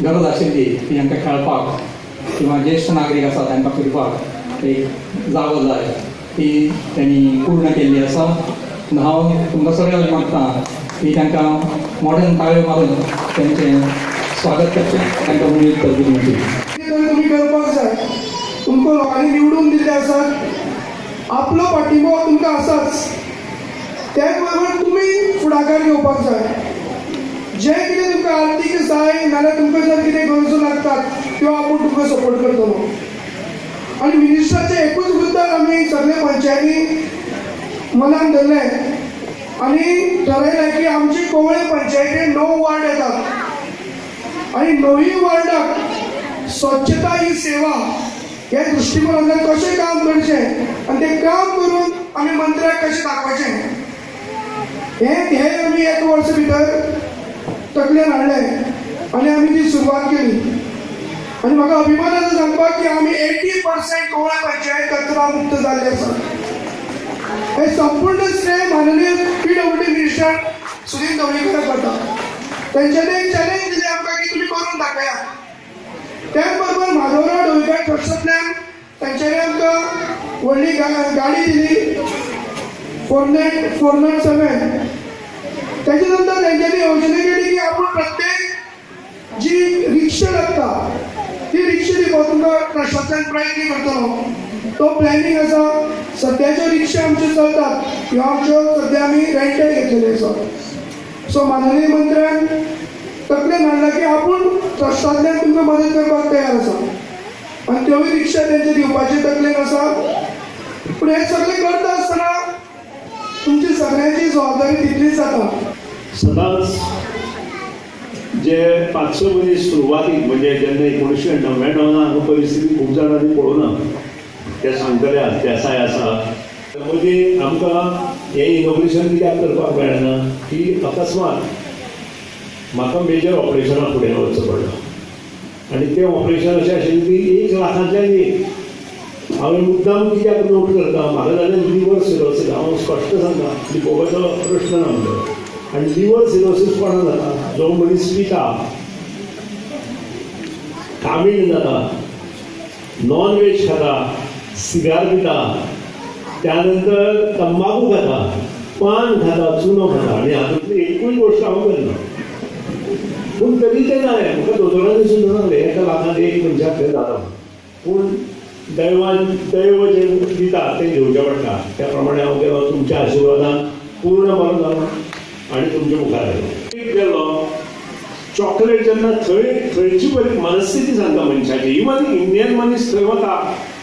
गरज आशिल्ली ती तांकां खेळपाक किंवा ज्येश्ठ नागरीक आसा तांकां फिरपाक एक जागो जाय, ती त्यांनी पूर्ण केल्ली आसा. पूण हांव तुमकां सगळ्यांक मागता की तांकां मॉडर्न ताळयो मारून तेंचें स्वागत करचें, तांकां उमेद करची तुमची. तरी तुमी करपाक जाय. तुमकां लोकांनी निवडून दिल्ले आसात, आपलो पाठिंबो तुमकां आसाच. त्याच बरोबर तुमी फुडाकार घेवपाक जाय. जे कितें तुमकां आर्थीक सहाय्य नाल्यार तुमकां जर कितें गरजो लागतात, त्यो आपूण तुमकां सपोर्ट करतलो. आनी मिनिस्टराचें एकूच मुद्दाम आमी सगळे पंचायती मनान धरलें आनी ठरयलें की आमची कवळे पंचायतीन णव वार्ड येतात आनी णवूय वार्डाक स्वच्छता ही सेवा ह्या दृश्टिकोनांतल्यान कशें काम करचें आनी तें काम करून आमी मंत्र्याक कशें दाखोवचें, हें ध्येय आमी एक वर्स भितर तकलेन हाडलें आनी आमी ती सुरवात केली. आनी म्हाका अभिमान आसा सांगपाक की आमी 80% कवळे पंचायत कचरा मुक्त जाल्ली आसा. हे संपूर्ण श्रेय माननीय पीडब्ल्यूडी मिनिस्टर सुदिन ढवळीकराक वता. तेंच्यांनी एक चॅलेंज दिलें आमकां की तुमी करून दाखयात. त्याच बरोबर माधवराव ढवळीकर ट्रस्टांतल्यान तेंच्यांनी आमकां व्हडली गाडी दिली, 49407. त्याच्या नंतर तेंच्यांनी योजना केली की आपण प्रत्येक जी रिक्षा लागता ती रिक्षा दिवपाक तुमकां ट्रस्टांतल्यान प्रयत्न करतलो. तो प्लॅनिंग आसा. सद्याच्यो रिक्षा आमच्यो चलतात ह्यो आमच्यो सद्या आमी रेंटेड घेतलेल्यो आसा. सो माननीय मंत्र्यान तकलेन हाडला की आपूण ट्रस्टांतल्यान तुमकां मदत करपाक तयार आसा आनी त्योय रिक्षा तेंचे दिवपाचे तकलेन आसा. पूण हें सगळें करता आसतना तुमची सगळ्यांची जबाबदारी तितलीच जाता. सदांच जे 5 स मनीस सुरवातीक, म्हणजे जेन्ना 1999 हांगा परिस्थिती खूब जाणांनी पळोवना, ते सांगतले आज देसाय आसा. मदीं आमकां हें इनॉग्रेशन कित्याक करपाक मेळना की अकस्मात म्हाका मेजर ऑपरेशना फुडें वचचें पडलो आनी तें ऑपरेशन अशें आशिल्लें की 1 लाखांतल्यान एक. हांवें मुद्दाम कित्याक नोट करता, म्हाका जालें लिवर सिरोसीस. हांव स्पश्ट सांगता, लिपोवपाचो प्रश्न ना म्हणटा. आनी लिवर सिरोसीस कोणाक जाता? जो मनीस पिता, कामीण जाता, नॉन व्हेज खाता, सिगार पिता, त्यानंतर तंबाखू खाता, पान खाता, चुनो खाता. आनी हातूंतली एकूय गोश्ट हांव करना, पूण तरी तें जालें. म्हाका दोतोरांनी सुद्दां सांगलें, 1 लाखांत एक मनशाक तें जाता, पूण दैवान दैव जें दिता तें घेवचें पडटा. त्या प्रमाणे हांव गेलो. तुमच्या आशिर्वादान पूर्ण बरो जालो आनी तुमच्या मुखार आयलो. एक गेलो चॉकलेट जेन्ना थंय थंयची बरी मनस्थिती सांगता मनशाची. इवन इंडियन मनीस थंय वता,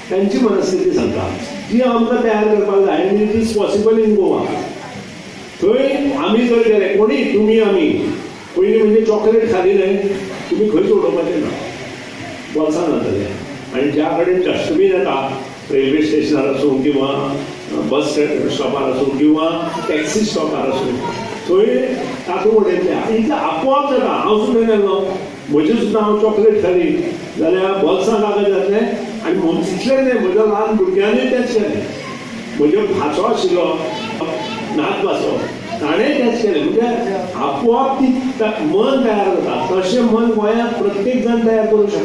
त्यांची मनस्थिती सांगता. ती आमकां तयार करपाक जाय आनी it is possible in Goa. थंय आमी जर गेले कोणी, तुमी आमी, पयलीं म्हणजे चॉकलेट खाली न्हय, तुमी खंयच उडोवपाचें ना, बोल्सान जातलें. आनी ज्या कडेन डस्टबीन येता, रेल्वे स्टेशनार आसूं किंवा बस स्टॉपार आसूं किंवा टॅक्सी स्टॉपार आसूं, थंय तातूंत उडयतले. इतलें आपोआप जाता. हांव सुद्दां गेल्लो, म्हजें सुद्दां हांव चॉकलेट खाली जाल्यार बोल्सां कागद जातलें. आनी म्हूण तितलें न्हय, म्हज्या ल्हान भुरग्यांनी तेंच केलें. म्हज्यो भाचो आशिल्लो, नात भाचो, ताणें तेंच केलें. म्हणजे आपोआप ती मन तयार जाता. तशें मन गोंयांत प्रत्येक जाण तयार करूंक शकता.